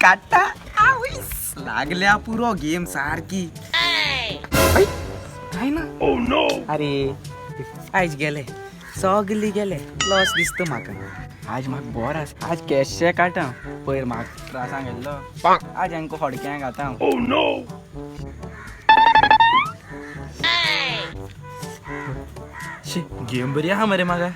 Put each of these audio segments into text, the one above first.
काडटा. आवयस, लागल्या पुरो गेम सारकी. काय ना, अरे आयज गेले सगली गेले, लॉस दिसता म्हाका. आज म्हाका बरो आसा, आज कॅशे काडटा. पयर म्हाका त्रासांक गेल्लो, आज हांकां फडक्यांक घाता हांव. शी, गेम बरी आहा मरे म्हाका.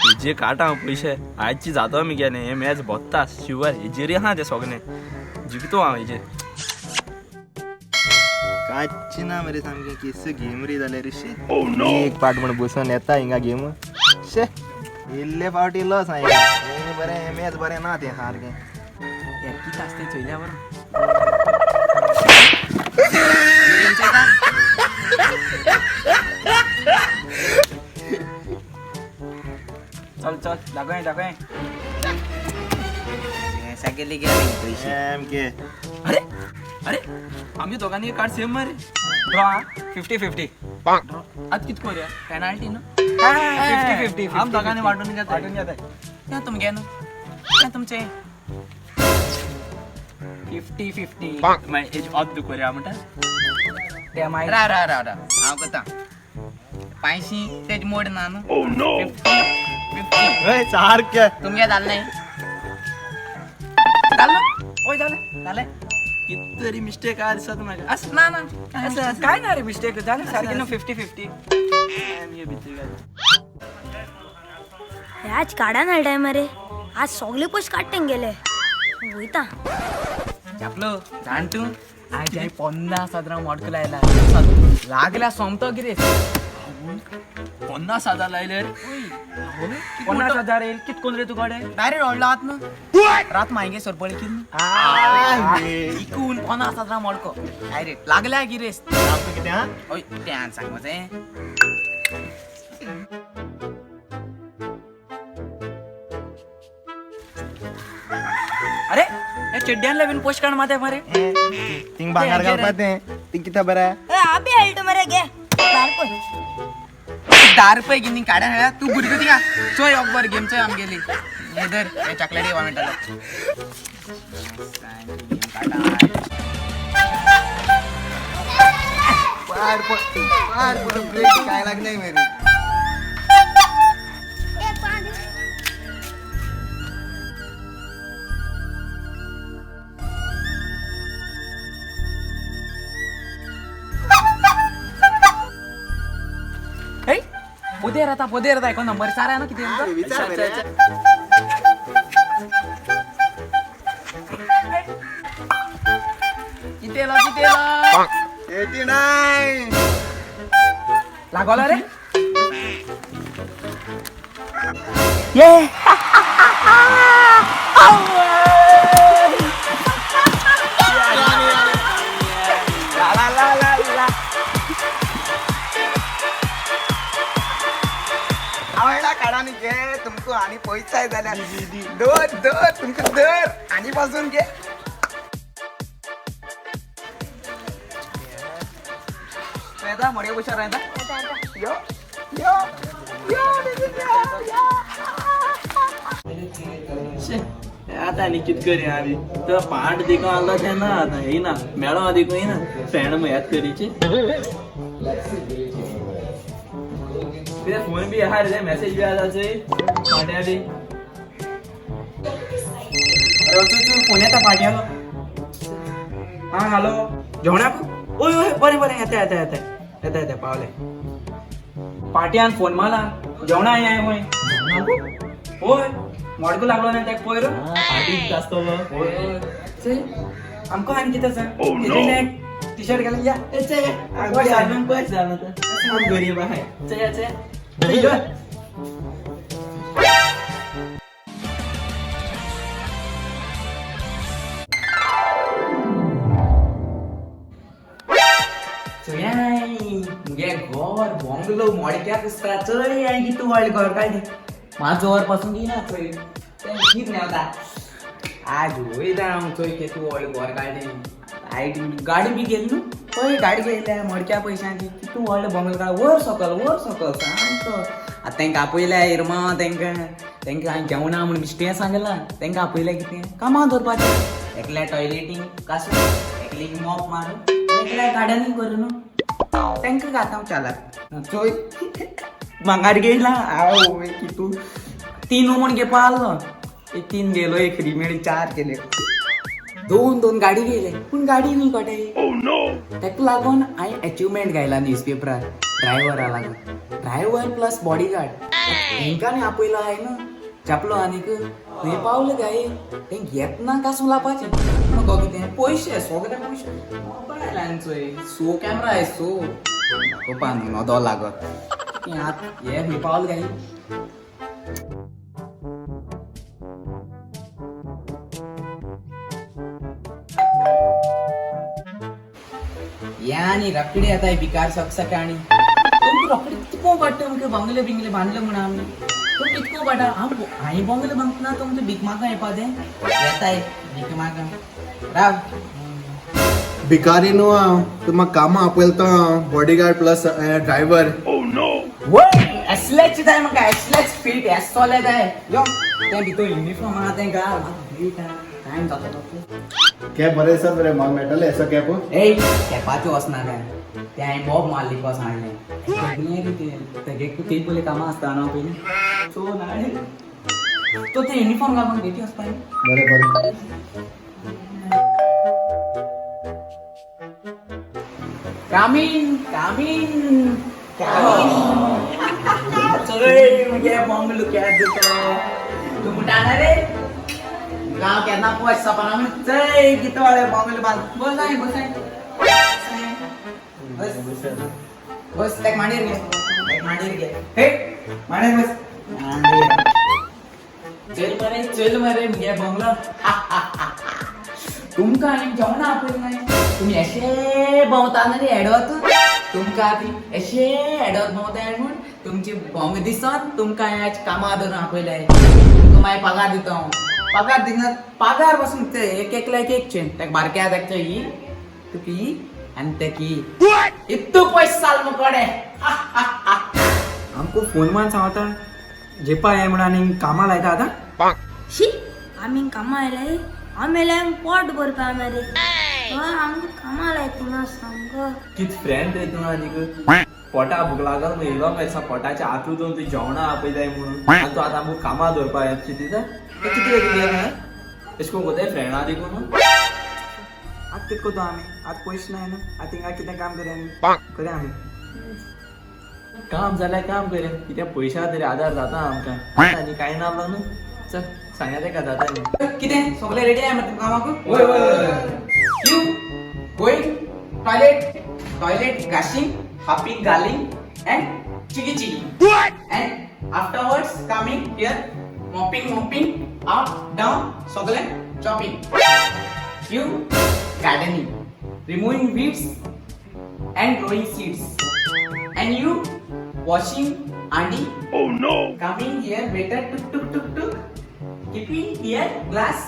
हेजे काडटा हांव पयशे, आयची जाता आमी गेले. हे मॅच भोत्ता शुवर. हेजेर आहा ते सगळे जिखतो हांव हेजेर. कांयच ना मरे, सामकें केस गेम रे जाल्यार शी. एक पाट म्हण बसून येता हिंगा गेम शे. इल्ले फावटी लॉस हांवें. हें बरें मॅच बरें ना तें सारकें. हे कितें आसता तें चोयल्या बरो. चल चल, दाखय दाखय गेले गेले पयशे. सामकें. अरे अरे, आमच्या दोघांनी कार्ड सेम मरे. ड्रॉ 50-50. आतां कित करूया? पेनाल्टी न्हू, 50-50. आम दोघांनी वांटून घेता. वांटून घेता. तें तुमगे न्हू, तें तुमचें 50-50. मागीर हेजी अर्द करूया म्हणटा. ते मागीर राव राव राव राव, हांव करता. पांयशी तेज मोड ना न्हू. 50-50. हय सारकें. तुमगे जालें न्ही? जालें न्हू? ओय जालें. जालें. कित तरी मिस्टेक आहा दिसता म्हाका. आस ना ना. काय ना रे, मिस्टेक जालें सारकें न्हू, 50-50. आमगे भितर घाल. हे आज काडा मेळटाय मरे, आज सगळे पयशे काडटे गेले वयता. झापलो जाण तूं, आज हांवें 50,000 मोडको लायला, लागल्या सोमतो कितें. 50,000 लायले रे. 50,000 येईल कित कोण रे तू कडे? डायरेक्ट व्हडलो आत न्हू रात मागे सरपळी कितें इकून 50,000 मोडको डायरेक्ट लागल्या गिरेस्त. सामकें कितें आहा? हय, तें हांवें सांगपाचें. अरे हे चेड्ड्यान बीन पोस्ट काड माते मरे. थिंग भांगार घालपा तें थिंग कितें बरें. आबी हेळटा मरे, घे 10 रुपये. 10 रुपये गिनी काड्या मेळ्ळ्या तूं भुरगो थिंगा चोय अकबर गेम चोय आमगेली. हे धर, हे चॉकलेटी मेळटलो. पार पार ब्रेक काय लागले मरे. हे पोदेर आता, पोदेर आता एको नंबर सारा न्हू कितें. विचार मरे. कितें येयलो कितें येयलो? 89. लागलो रे ये. ला ला ला ला. आवडला काढा न्ही घे तुमकां आनी पयसाय जाल्यार धर धर तुमकां धर आनी पासून घे. येता मडये पयशे येता. यो यो यो यो. शे, आतां आनी कित करी आमी? तो पांट देखून आसलो तेन्ना आतां येयना मेळो देखून येयना फ्रेंड याद करीची. कितें फोन बी आहा रे, मॅसेज बी आसा चोय फाट्या बी. अरे तूं तूं फोन येता पाटयालो. हा हॅलो, जेवणाक? ओय ओय, बरें बरें, येता येता येता येता येता पावले. पाटयान फोन मारला, जेवणा येय खंय. होय, मोडको लागलो ना तेका पयर. पार्टी आसतलो. होय चल, आमकां आनी कितें आसा? टी शर्ट घालून या. ए चल, पयस जाल आतां, गरीब आहाय. चया चया. यो. चोयाय मुगे घर बंगलो मोडक्याक आसता. चोय हांवें कितू व्हडलें घर काडलें. म्हाजो वर पासून दिना चोय तें कित मेवता. आज वयता हांव, चोय कितू व्हडलें घर काडलें. लायट गाडी बी गेली न्हू, पळय गाडी घेयल्या मोडक्या पयशांची. कितू व्हडलें बंगलो काड, वर सकल वर सकल सामको. आतां तेंकां आपयल्या इरमांव, तेंकां तेंकां हांवें जेवणा म्हूण बिश्टें सांगलां. तेंकां आपयल्या कितें कामां दवरपाचें. एकल्या टॉयलेटींग कासून, एकलीक मॉप मारून, एकल्या गार्डनिंग करून तांकां घाता हांव चालाक. चोय मांगार गेला हांव कितू तीन म्हण घेवपा आहलो, एक तीन गेलो, एक फ्री मेळ्ळी, चार गेले, दोन दोन गाडी गेले, पूण गाडी न्ही कोटे. ताका लागून हांवें एचिवमेंट गायला न्यूजपेपरार ड्रायव्हरा लागून, ड्रायव्हर प्लस बॉडीगार्ड. हेंकां न्ही आपयलो हांवें न्हू चेपलो आनीक खंय पावलो काय तेंक येतना कासूं लावपाचें. म्हाका कितें पयशे, सगळे पयशे मोबायल हांवें चोय सो कॅमरा आहा सो दाखोवपा न्हू नदो लागत तें. आतां हे खंय पावल काय? या आनी रोकडे येताय भिकार सक सकाळी. तुमकां रोकडे कितको वाडटा अमके बंगले बिंगले बांदले म्हण आमी तुमकां कितको वाडटा. हांव हांवें बंगले बांदतना तुमकां भीक मागूं येवपा तें येताय भीक मागूं राव. भिकारी न्हू हांव, तुमकां कामां आपयता हांव, बॉडीगार्ड प्लस ड्रायव्हर. वय असलेच जाय म्हाका, असलेच फिट एसोले जाय. यो तें भितर युनिफॉर्म आहा तें घाल, लेट आहा, टायम जाता तो. कॅब बरें दिसत मरे म्हाका, मेळटलें असो कॅब? ए कॅपाचें वचना तें, तें हांवें बॉब मारली कस हाडलें सगळें कितें तेगे ते पयलीं कामां आसता न्हू पयलीं सो नाडे तो तें युनिफॉर्म घालपाक बेटी वचपा. बरें बरें. कामीन कामीन कामीन. चल मुगे बंगलो कॅब दिता तूं म्हणटा रे गांव केन्ना पयस सपना म्हण. चल कितें वाळे बंगलो बांद. बसाय बसाय बस बस, ताका मांडयेर घे, ताका मांडयेर घे, हे मांडयेर बस, मांडयेर. चल मरे, चल मरे मुगे बंगलो. तुमकां आनी जेवणां आपयलें नाय, तुमी अशे भोंवता न्ही रे एडवत, तुमकां ती अशे एडवत भोंवताय म्हूण तुमची भोंग दिसत. तुमकां हांवें आज कामां धरून आपयलें, तुमकां मागीर पगार दिता हांव. पगार दिना, पगार पासून ते एक एकल्याक एक चेन, ताका बारक्या ताका ही तुका ही आनी ताका ही, इतू पयस चाल मुकोडे. आमकां फोन मारून सांगता जेपा हे म्हणून आनी कामां लायता आतां. शी, आमी कामां आयले, आमी आयले पोट भरपा मरे. हय, आमकां कामां लायता ना सामको. कित फ्रेंड रे तूं आनीक, पोटा भूक लागल मग येयलो मरे पोटाच्या आतून तूं जेवणां आपयताय म्हणून आनी तूं आतां आमकां कामां दवरपा येता चिंतिता कितें रे तुगेलें एशें कोन्न कोताय फ्रेंडा देखून. आतां कितें करता आमी? आतां पयशे नाय न्हू, आतां हिंगा कितें काम करया आमी? करया आमी. काम जाल्यार काम करया, कित्याक पयशा तरी आदार जाता आमकां. आतां आनी कांय ना न्हू, चल सांगया तेका जाता न्ही. कितें सगळे रेडी आहा मरे कामाक? वय वय वय. You going toilet, toilet घाशींग, हापींग घालींग and chigi chigi and afterwards coming here mopping mopping up down सगळे chopping. You gardening, removing weeds and growing seeds and you washing handi. Oh no. Coming here waiter tuk tuk tuk tuk, keeping here glass,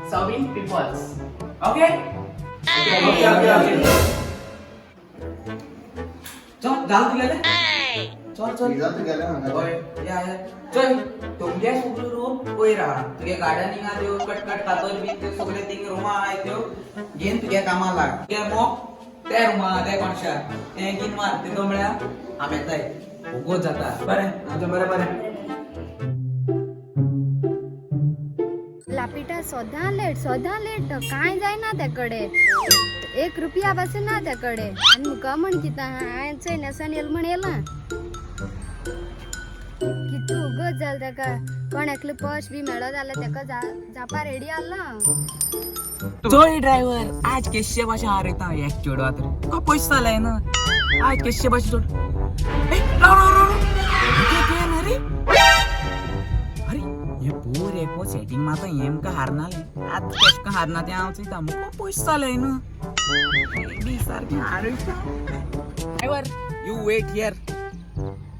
serving peoples. Okay. Okay okay okay. चल जाल तुगेले, चल चल. जाता गेलें हांगा. हय या या, चल तुमगे सगळ्यो रूम पयर आहा, तुगे गार्डनिंग आहा त्यो कट कट कातर बी त्यो सगळे थिंग रुमां आहाय त्यो घेवन तुगे कामां लाग. तुगे मोप ते रुमा आहा ते कोणशार तें घेवन मार तितू म्हळ्यार हांव येताय वोगोत जाता. बरें आमचें, बरें बरें. लापिटा सदां लेट, सदां लेट, कांय जायना त्या कडे, एक रुपया पासून ना त्या कडे. आनी मुका म्हण कितें हांवें चोय न्हेसोन येयलां म्हण येयलां. कितू उगत जालें ताका, कोण एकलो पर्स बी मेळो जाल्यार ताका जापा रेडी आहलो हांव. चोय ड्रायव्हर, आज केशे भाशेन हारयता एक चेडवा तर तुका पयशे जाले ना आज केशे भाशेन चोड. ए, राव राव राव राव. कितें तें न्हय रे? अरे हे पोर एको सेटींग मारता, हें आमकां हारनालें आतां केशें करून हारना तें हांव चोयता. मुको पयशे जाले न्हू बी सारकें हारयता. ड्रायव्हर you wait here,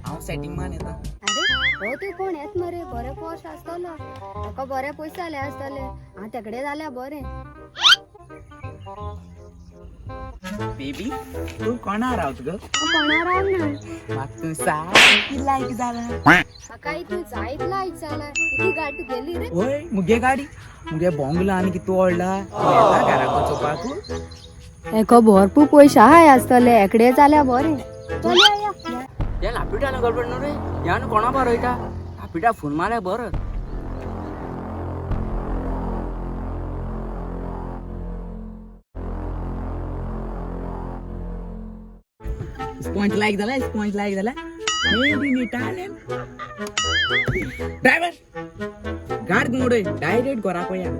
हांव सेटींग मान येता. अरे हो तूं कोण येत मरे, बरे पर्स आसतलो ताका, बरे पयशे जाले आसतले. हांव तेकडे जाल्यार बरें. बेबी तूं कोणा रावत गो? कोणा राव ना. म्हाका तूं सारकी लायक जाला. म्हाका तूं जायत लायक जाला. किती गाडी गेली रे? वय, मुगे गाडी, मुगे बोंगलो आनी कितू व्हडला. तूं येता घराक वचोवपाक? हेका भरपूर पयशे आहाय आसतले, एकडे जाल्या बरें. चल या. हे लापिटान गडबड न्हू रे. ह्यान कोणा बारयता? लापिटा फोन मारल्या बरो. स्पॉन्ज लायक जाला, स्पॉन्ज लायक जाला. Made in Italian. ड्रायव्हर, गाड मोडय, डायरेक्ट घरा पया.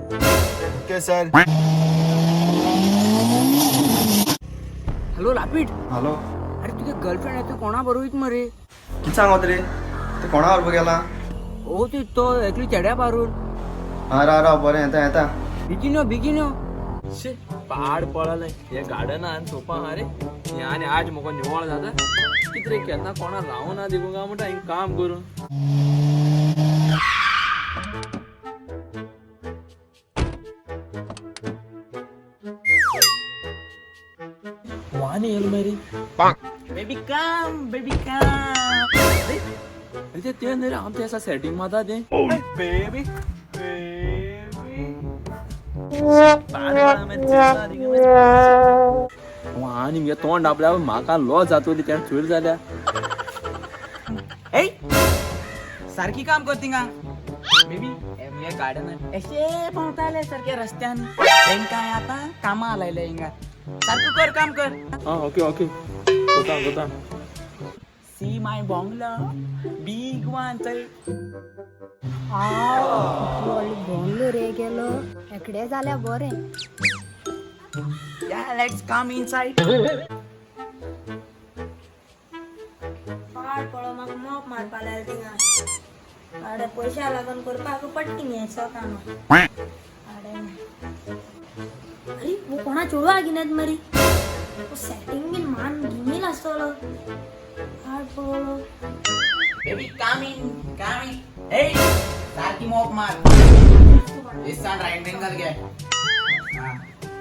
Okay sir. Hello लापीट. हॅलो. अरे तुगे गर्लफ्रेंड आसा कोणा बरोबर मरे? कितें सांगत रे? ते कोणा बरोबर गेला? ओ ती तो एकली चेड्या बारून. हा, राव राव, बरें, येता येता. बेगीन यो, बेगीन यो. शी, पाड पडले हे गार्डना आनी सोपा हा रे हे. आनी आज म्हाका निवळ जाता कितें रे, केन्ना कोणा रावना देखून काय म्हणटा हिंग काम करून. वानी येयल मरे. बेबी कम, बेबी कम. अरे ते ते न्ही रे, आमचे आसा सेटींग मारता ते. बेबी बेबी, आनी मुगे तोंड आपल्या म्हाका लॉस जातली त्या चोरी जाल्या. ए, सारखी काम कर थिंगा. बेबी, मुगे गार्डन अशे भोंवताले सारके रस्त्यान. तेंकां आतां कामां लायले हिंगा. सारको कर, काम कर. हा, ओके ओके, कोता कोता. सी माय बोंगलो, बीग वन चल. व्हडलो बोंगलो रे गेलो, एकडे जाल्या बरें. या, let's come inside. पाड पडो, म्हाका मोप मारपा लायला थिंगा. आडे पयशा लागून करपाक पडटा हें सो काम. आडे, अरे वो कोणा चेडवा घेनात मरे. सेटींग बीन मान गिमील आसतलो. पाड पडलो. Baby, come in, come in. ए, सारखी मोप मार. दिसान रायट एंगल घे.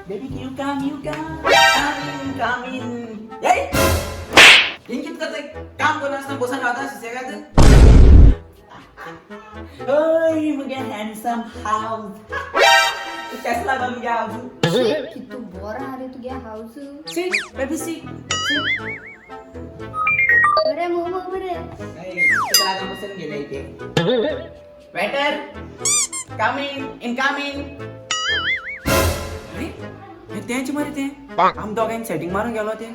Baby, you come, you come, come in, come in. ए, हिंग कित करतय? काम करून आसतना बसून रावता सुसेगाद. ओय, मुगे हँडसम हाऊस, केस लागो मुगे हाऊस. कितू बरो आहा रे तुगे house. See baby, see see. बरें मोमो बरें. लागून बसून गेले इथे. Waiter, come in in, come in. अरे हे तेंच मरे तें, आम दोगांनी सेटींग मारून गेलो ते.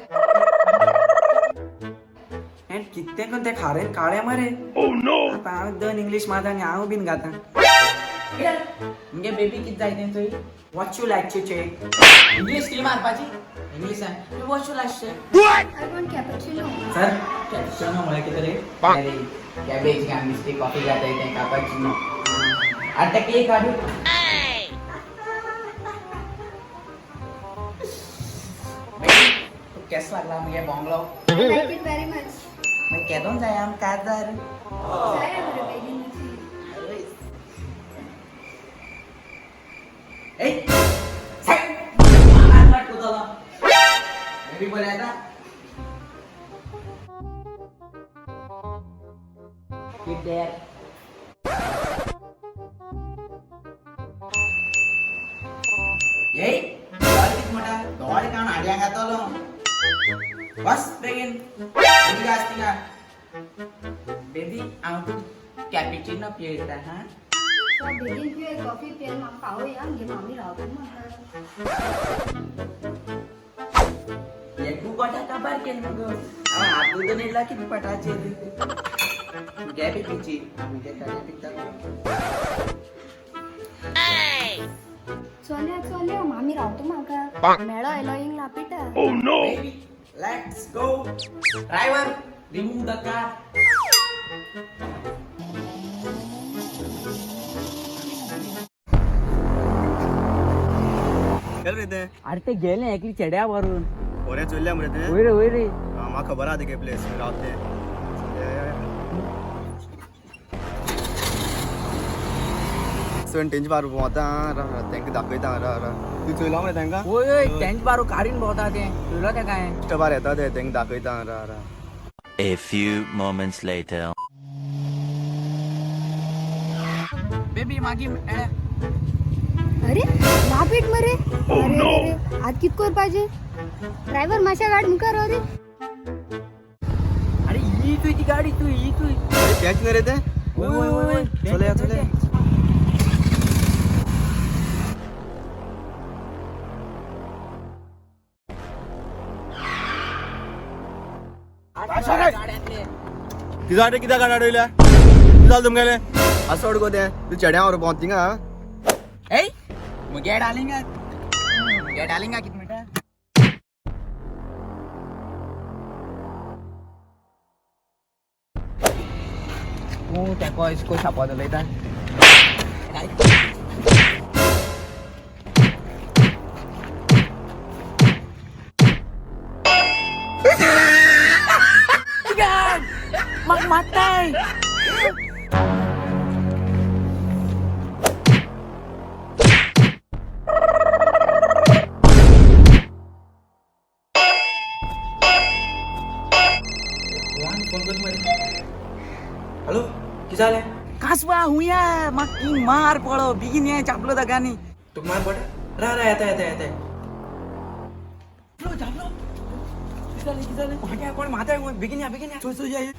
आनी कितें करून ते खारेन काळे मरे. आतां हांव दोन इंग्लीश मारता आनी हांव बीन गाता. मुगे बेबी कित जाय तें चोय. What you like to take? English कितें मारपाची इंग्लिशान? What you like? I want cappuccino. Sir, cappuccino म्हळ्यार कितें रे? अरे, कॅबेज घाल, नुस्ती कॉफी घाताय तें कापाचिनो. आतां केक हाडू. केस लागला मुगे बोंगलो? I like it very much. मागीर केदोन जाय आम काजार? जाय मरे बेगीन. ए, सायब, कुदलो बेबी बरें येता. Keep there. येय, दोळे कित मोठा दोळे काडून आडयां घातलो. बस बेगीन, बेगीन आस थिंगा. बेबी, हांव तुका कॅपिचिनो पिययता हा. बेगीन पिय, कॉफी पिय, म्हाका पावया, मुगे मामी रावता म्हाका. एकू गोटा काबार केली मगो. हांवें हातून येयला कितें पटाचेर. मुगे बेबीची मुगे ताणें पिता. चोल्या चोल्या, मामी रावता म्हाका. मेळो आयलो हिंग लापिटा. Baby, let's go. Driver, remove the car. गेल रे ते. अरे ते गेले एकली चेड्या भरून. बरें चोरल्या मरे ते. वयर वयर. म्हाका खबर आहा ते प्लेस रावत ते. चण तेंचे बार भोंवता तेंका दाखयता रा रा. तूं चोयला मरे तेंका? वय वय, तेंच बारो कारीन भोंवता ते, चोयलो ते काय? इश्ट बार येता ते, तेंका दाखयता रा रा. A few moments later. Baby मागीर मेळ्या. अरे मारपीट मरे. अरे अरे, आज कित करपाचें? ड्रायव्हर मातशें गाडी मुखार रे. अरे ही तुजी गाडी, तू ही तू. तेच न्ही रे ते? वय वय वय. चलया चलया. तिजा कित्याक गाडी अडयल्या? कितें जालें तुमगेलें? असोड गो तें, तूं चेड्या व्हर भोंवता थिंगा. ए मुगे डालिंगा, मुगे डालिंगा कित म्हणटा? तूं तेको इसको शापोत उलयता? म्हाका मात्ताय. फोन कर मरे. हॅलो, कितें जालें? कासवा हुया, म्हाका मार पळो, बेगीन ये, चापलो ताका. तुका मार पडटा? रा रा, येता येता येता. चापलो चापलो. कितें जालें कितें जालें? फाट्या कोण माताय, बेगीन या बेगीन या. चल चल या. चल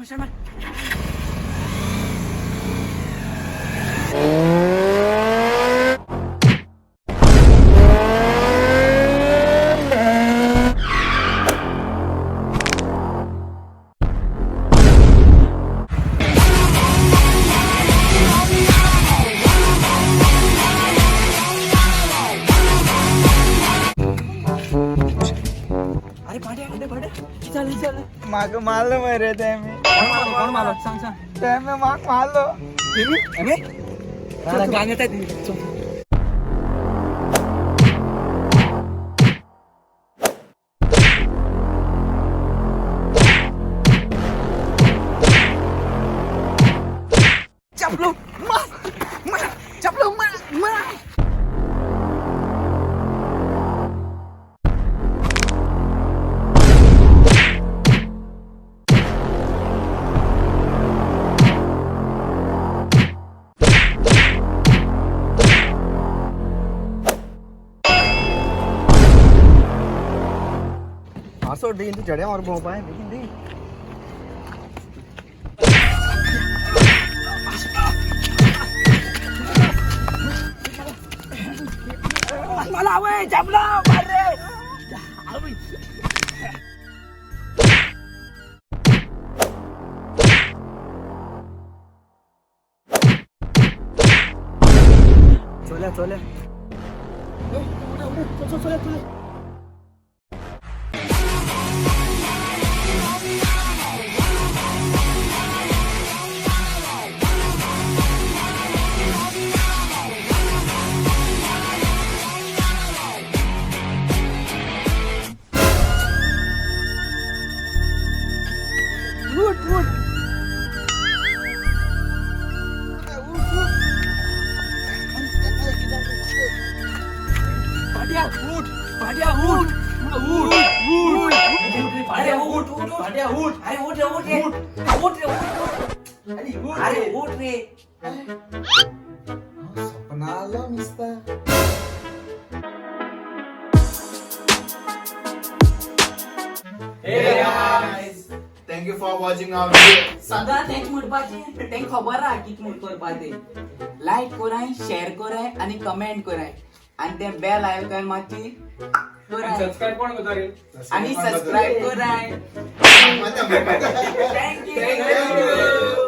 चल. अरे पाट्या कितें पाट्या, कितें जालें कितें जालें? म्हाका मारलो मरे तेमी. कोण मारलो कोण मारलो, सांग सांग. तेमी म्हाका मारलो. अरे गान येता ती. चापलो मार मार, चापलो मार मार. असोड बेगीन, तूं चेड्या व्हर भोंवपा बेगीन बेगीन. मला आवय, चापलो मार रे. चोल्या चोल्या. पाट्या उठ, पाट्या उठ उठ उठ. अरे उठ उठ पाट्या उठ. अरे उठ रे उठ रे उठ रे उठ. अरे उठ रे. सपनालो नुसता. Thank you for watching our video. सदां तेंच म्हणपाचें, तेंक खबर आहा कितें म्हूण करपा तें. लायक कराय, शेअर कराय आनी कमेंट कराय आनी तें बेल आयकॉन मातशी कराय. सबस्क्राईब कोण करता रे? आनी सबस्क्रायब कराय. Thank you.